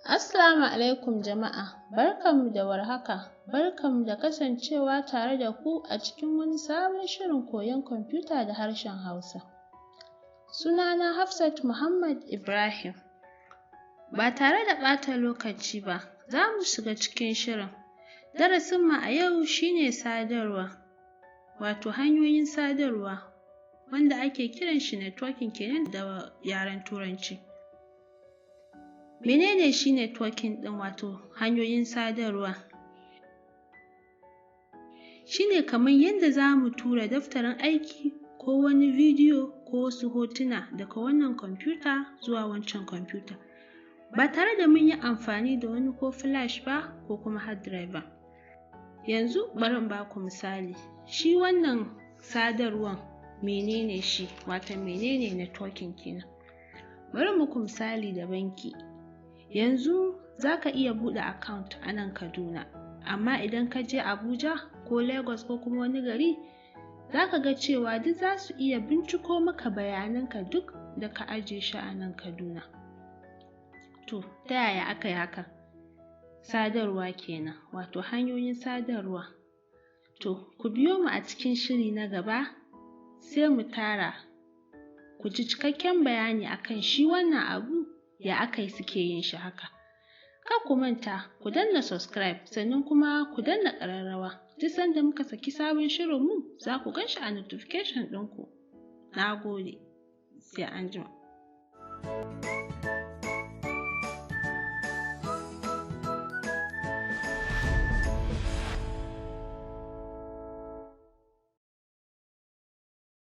Assalamu alaikum jama'a, barkanmu da warhaka, barkanmu da kasancewa tare da ku a cikin wani sabon shirin koyon kwamfuta da harshen Hausa. Sunana Hafsat Muhammad Ibrahim. Ba tare da ɓata lokaci ba, za mu shiga cikin shirin. Darasinmu a yau shi ne sadarwa, wato hanyoyin sadarwa wanda ake kiran shi networking kenan da yaren Turanci. Mene ne shi networking ɗin, wato hanyoyin sadarwa? Shi ne kamar yadda za mu tura daftarin aiki ko wani bidiyo ko wasu hotuna daga wannan kwamfuta zuwa wancan kwamfuta, ba tare da mun yi amfani da wani ko flash ba ko kuma hard drive ba. Yanzu bari in ba ku misali, shi wannan sadarwan mene ne shi, wato mene ne networking kenan? Bari in muku misali da banki. Yanzu za ka iya buɗe account a nan Kaduna, amma idan ka je Abuja ko Lagos ko kuma wani gari, za ka ga cewa duk za su iya binciko maka bayananka duk da ka ajiye shi a nan Kaduna. To, ta yaya aka yi haka? Sadarwa kenan, wato hanyoyin sadarwa. To, ku biyo mu a cikin shiri na gaba, sai mu tara ku ji cikakken bayani akan shi wannan abu, ya aka yi suke yin shi haka. Kar ku manta ku danna subscribe, sannan kuma ku danna ƙararrawa. Duk sanda muka saki sabon shirinmu, za ku gan shi a notification ɗinku. Na gode, sai anjima.